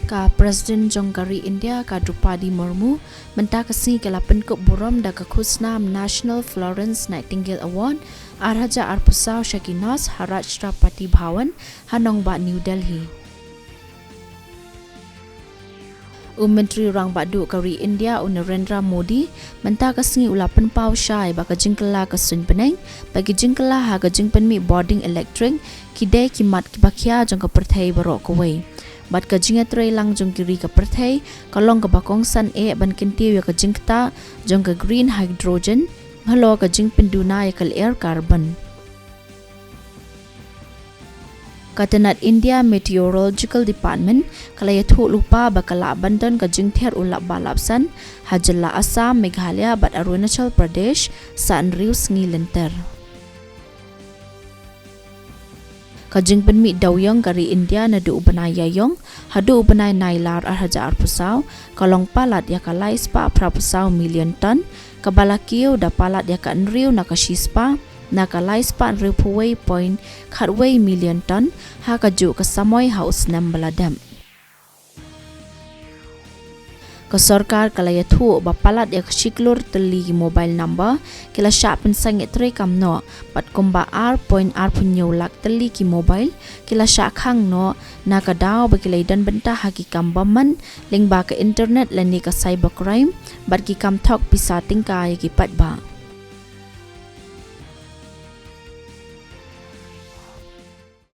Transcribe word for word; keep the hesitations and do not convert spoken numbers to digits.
Ka President jong ka ri India, ka Droupadi Murmu, mynta ka sngi ka la pynkup burom da ka khusnam National Florence Nightingale Award ar hajar arphew saw sha ki nurse ha Rashtrapati Bhavan ha nongbah New Delhi. U Myntri Rangbah Duh ka ri India, u Narendra Modi, mynta ka sngi u la pynpaw shai ba ka jingkylla ka suiñbneng bad ki jingkylla ha ka jingpynmih bording elektrik ki dei ki mat kiba khia jong ka pyrthei baroh kawei, bad ka jingïatreilang jong ki ri ka pyrthei ka long kaba kongsan eh ban kyntiew ïa ka jingktah jong ka green hydrogen halor ka jingpynduna ïa ka lyer carbon. Ka tnat India Meteorological Department ka la ïathuh lypa ba ka lah ban don ka jingther u lapbah lapsan ha jylla Assam, Meghalaya bad Arunachal Pradesh sa hynriew sngi lynter. Ka jingpynmih dewiong ka ri India naduh u bnai Ïaïong haduh u bnai Nailar ar hajar arphew saw ka long palat ïa ka lai spah phra phew saw million ton, kaba la kiew da palat ïa ka hynriew na ka shispah na ka lai spah hynriewphew wei point khatwei million ton ha kajuh ka samoi ha u snem ba la dep. Ka sorkar ka la ïathuh ba palat ïa ka shi klur tylli ki mobile number ki la shah pynsangeh treikam noh, bad kumba ar point arphew hynñiew lak tylli ki mobile ki la shah khang noh, na ka daw ba ki la ïadon bynta ha ki kam bymman lyngba ka internet lane ka cybercrime bad ki kam thok pisa tyngka ïa ki paidbah.